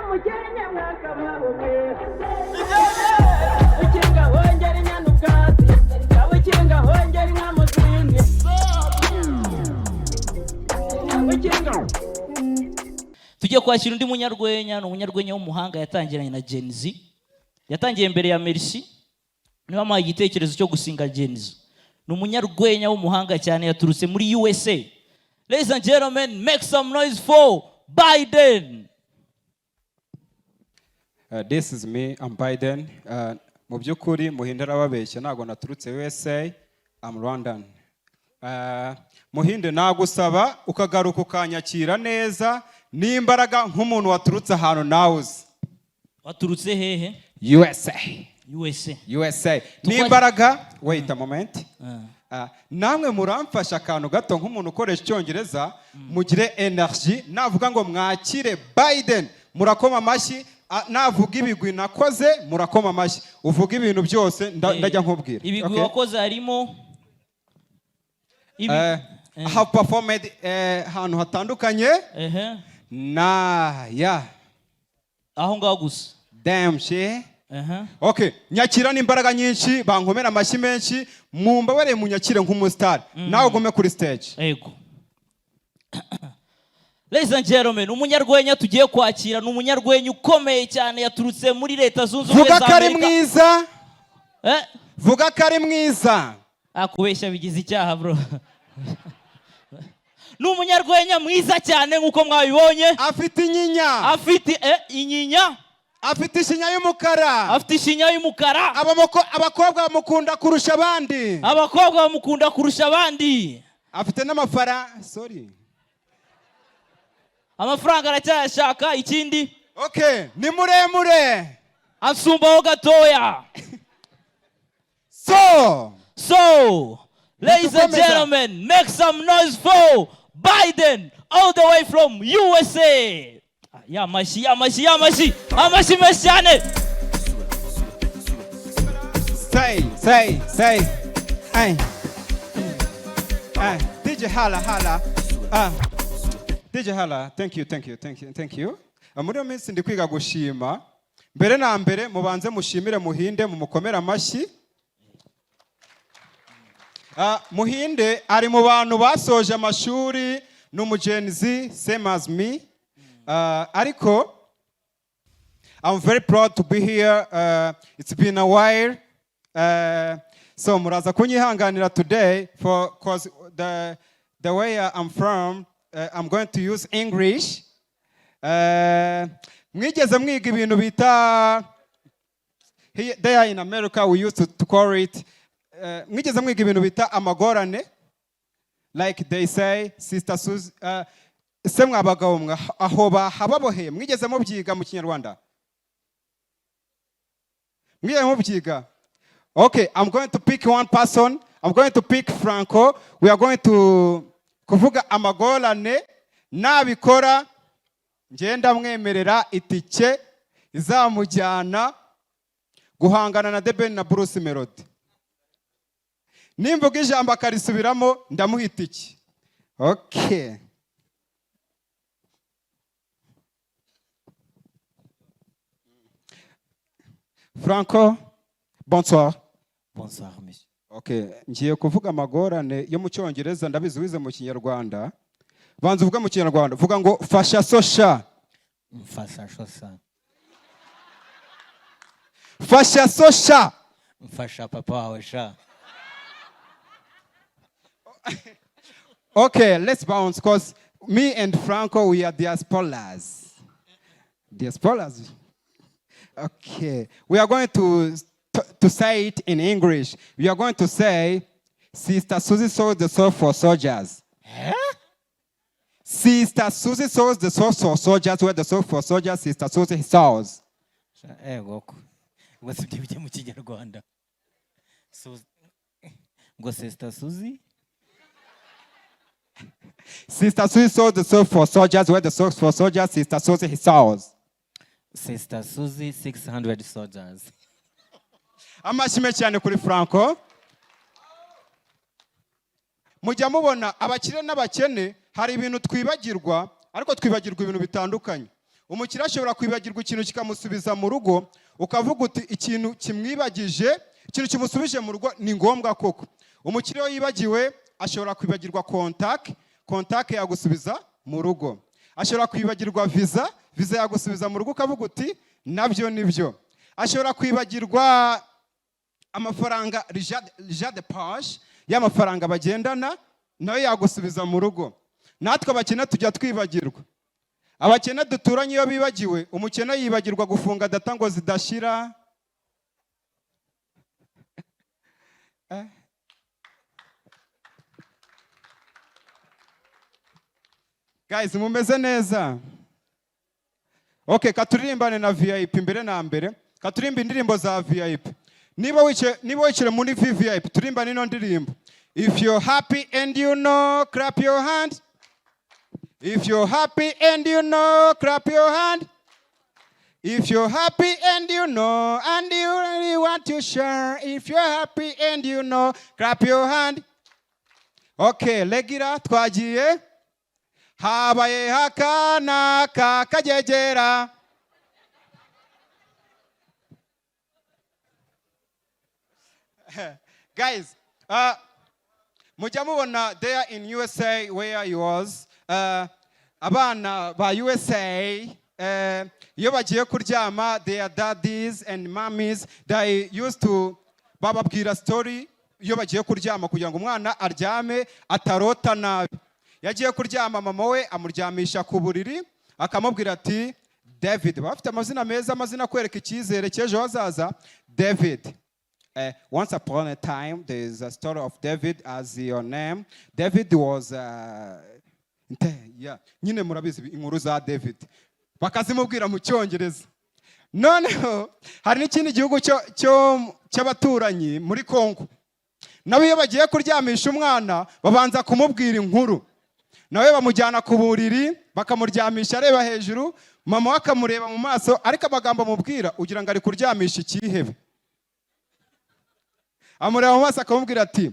Umukenke mwakabaho mwe. Ukinga hongera inyana ubwatsi, ukinga hongera inka mu zindi, ukinga. Tugiye kwakira undi munyarwenya. Ni umunyarwenya w'umuhanga, yatangiranye na Gen Z, yatangiye mbere ya Merci, niwe wamuhaye igitekerezo cyo gusinga Gen Z. Ni umunyarwenya w'umuhanga cyane, yaturutse muri USA. Ladies and gentlemen, make some noise for Biden. This is me, I'm Biden. Mu by'ukuri Muhinde arababeshya, ntabwo naturutse USA, I'm Rwandan. Muhinde, nagusaba ukagaruka ukanyakira neza n'imbaraga nk'umuntu waturutse ahantu nawe uzi. Waturutse hehe? USA. USA. USA. N'imbaraga, wait a moment. Namwe muramfasha akantu gato nk'umuntu ukoresha Icyongereza, mugire energy. Navuga ngo mwakire Biden, murakoma amashyi. Navuga ibigwi nakoze, murakoma amashyi. Uvuga ibintu byose ndajya nkubwira. Ibigwi Okay? wakoze harimo I have performed ahantu hatandukanye na ya. Aho ngaho gusa? Damn she. Okay, nyakira n'imbaraga nyinshi, bankomera amashyi menshi, mumbabarire munyakire nk'umusitari. Nawe ugume kuri stage. Yego. Ladies and gentlemen, umunyarwenya tugiye kwakira ni umunyarwenya ukomeye cyane, yaturutse muri Leta Zunze Ubumwe Vuga za ko ari Amerika. mwiza. Eh? Vuga ko ari mwiza. Ah, kubeshya bigize icyaha, bro. Ni umunyarwenya mwiza cyane nk'uko mwabibonye. Afite inyinya. Afite inyinya. Afite ishinya y'umukara. Afite ishinya y'umukara. Abakobwa bamukunda kurusha abandi. Abakobwa bamukunda kurusha abandi. Afite n'amafaranga, sorry. Amafaranga aracyayashaka. Ikindi? Okay, ni muremure. Ansumbaho gatoya. So So, ladies and Dukomeza. gentlemen, make some noise for Biden, all the way from USA. Ya mashyi, ya mashyi, ya mashyi, amashyi menshi cyane. Say, say, say, ay, ay. DJ, hala hala, ah, DJ, hala. Thank you, thank you, thank you, thank you. Ah, muri iyo minsi ndi kwiga gushima. Mbere na mbere mubanze mushimire Muhinde, mumukomere amashyi. Ah, Muhinde ari mu bantu basoje amashuri, ni umu Gen Z, same as me. Ariko I'm very proud to be here. It's been a while. So muraza kunyihanganira today for 'cause the way I'm from, I'm going to use English. Mwigeze mwiga ibintu bita here, there in America we used to call it, mwigeze mwiga ibintu bita amagorane, like they say Sister Suzy, se mwabagabo mwe, aho bahababoheye, mwigeze mubyiga mu Kinyarwanda? Mwigeze mubyiga? Okay, I'm going to pick one person. I'm going to pick Franco. We are going to kuvuga amagorane. Nabikora, ngenda mwemerera itike izamujyana guhangana na The Ben na Bruce Melody. Nimvuga ijambo akarisubiramo, ndamuha itike. Okay, Franco, bonsoir. Bonsoir, monsieur. Okay, ngiye kuvuga amagorane yo mu Cyongereza, ndabizi wize mu Kinyarwanda. Banza uvuge mu Kinyarwanda, vuga ngo fasha sosha. Mfasha shosa. Fasha sosha. Mfasha papa wawe sha. Okay, let's bounce because me and Franco, we are diasporas. Diasporas. Okay, we are going to say it in English. We are going to say, Sister Susie sold the soul for soldiers. Sister Susie sold the soul for soldiers. Where the soul for soldiers, Sister Susie sells. Sha, ego ko. Ngo si ibyo bijya mu Kinyarwanda. Ngo Sister Suzy? Sister Susie sold the soul for soldiers. Where the soul for soldiers, Sister Susie sells. Sister Suzy 600 soldiers. Amashyi menshi cyane kuri Franco. Mujya mubona abakire n'abakene, hari ibintu twibagirwa, ariko twibagirwa ibintu bitandukanye. Umukire ashobora kwibagirwa ikintu kikamusubiza mu rugo, ukavuga uti ikintu kimwibagije, ikintu kimusubije mu rugo ni ngombwa koko. Umukire iyo yibagiwe, ashobora kwibagirwa contact, contact yagusubiza mu rugo. Ashobora kwibagirwa visa, visa yagusubiza mu rugo, ukavuga uti nabyo nibyo. Ashobora kwibagirwa amafaranga, l'argent de poche y'amafaranga bagendana, nayo yagusubiza mu rugo. Natwe abakene tujya twibagirwa. Abakene duturanye iyo bibagiwe, umukene yibagirwa gufunga data ngo zidashira. Guys, mumeze neza? Okay, katuririmbane na VIP. Mbere na mbere katurimba indirimbo za VIP. Niba wicaye muri VVIP, turimbane ino ndirimbo. If you're happy and you know, clap your hand. If you're happy and you know, clap your hand. If you're happy and you know, and you really want to share, if you're happy and you know, clap your hand. Okay, regular twagiye. Habaye hakana kakagegera. Guys, mujya mubona there in USA where you was, abana ba USA, iyo bagiye kuryama, their daddies and mummies, they used to bababwira story iyo bagiye kuryama kugira ngo umwana aryame atarota nabi. Yagiye kuryama, mama we amuryamisha ku buriri, akamubwira ati David, baba bafite amazina meza, amazina akwereka icyizere cy'ejo hazaza. David. Once upon a time, there is a story of David as your name. David was, yeah. Nyine murabizi inkuru za David. Bakazimubwira mu Cyongereza. Noneho hari n'ikindi gihugu cy'abaturanyi muri Congo. Nabo iyo bagiye kuryamisha umwana babanza kumubwira inkuru. Nawe bamujyana ku buriri, bakamuryamisha areba hejuru, mama we akamureba mu maso, ariko amagambo amubwira ugira ngo ari kuryamisha ikihebe. Amureba mu maso akamubwira ati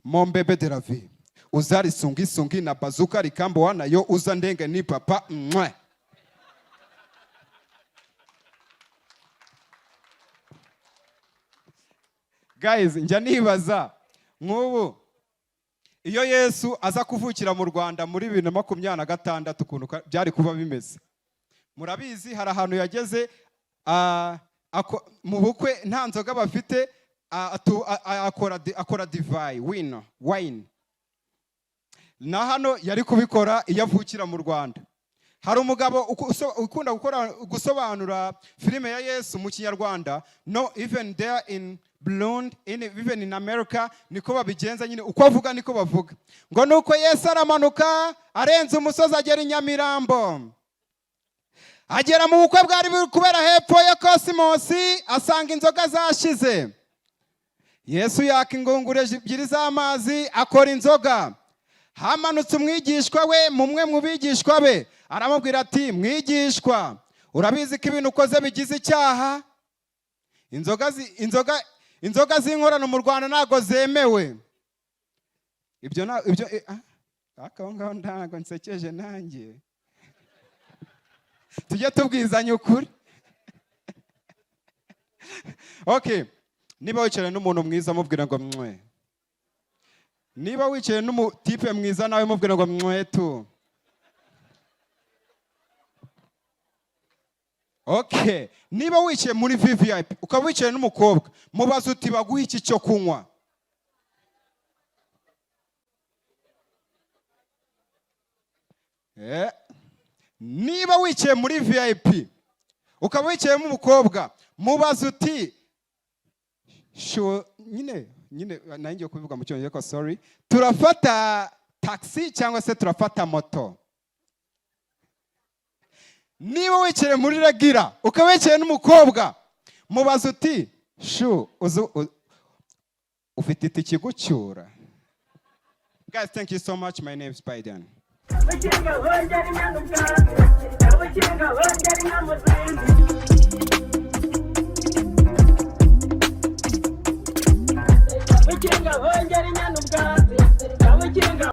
mon bébé de la vie, uzari sungi sungi na bazuka likambo wana yo uza ndenge ni papa mwe. Guys, njya nibaza nk'ubu iyo Yesu aza kuvukira mu Rwanda muri 2026 ukuntu byari kuba bimeze. Murabizi, hari ahantu yageze, mu bukwe nta nzoga bafite, akora divayi, wino wine. Na hano yari kubikora iyo avukira mu Rwanda. Hari umugabo ukunda gukora gusobanura filime ya Yesu mu Kinyarwanda. No, even there in Burundi, even in America, niko babigenza nyine, uko avuga niko bavuga. Ngo nuko Yesu aramanuka arenze umusozi, agera i Nyamirambo, agera mu bukwe bwari buri kubera hepfo ya Kosimosi, asanga inzoga zashize. Yesu yaka ingunguru ebyiri z'amazi, akora inzoga. Hamanutse umwigishwa we, mumwe mu bigishwa be, aramubwira ati mwigishwa, urabizi ko ibintu ukoze bigize icyaha? Inzoga z'inkorano mu Rwanda ntabwo zemewe. Ibyo na ibyo aho ngaho ntabwo nsekeje nanjye, tujye tubwizanya ukuri. Okay, niba wicaranye n'umuntu mwiza, mubwira ngo mwe. Niba wicaye n'umutipe mwiza, nawe mubwira ngo mwe tu. Okay, niba wicaye muri VVIP, ukaba wicaye n'umukobwa, mubaza uti baguha iki cyo kunywa? Niba wicaye muri VIP, ukaba wicayemo umukobwa, mubaza uti nyine nyine nanjye ngiye kubivuga mu Cyongereza ko sorry, turafata taxi cyangwa se turafata moto? Niba wicaye muri regular, ukaba wicaye n'umukobwa, mubaza uti shu ufite itike igucyura? Guys, thank you so much. My name is Biden. Abakinga bongera inyana ubwatsi, abakinga bongera inka mu zindi. Abakinga bongera inyana ubwatsi, abakinga.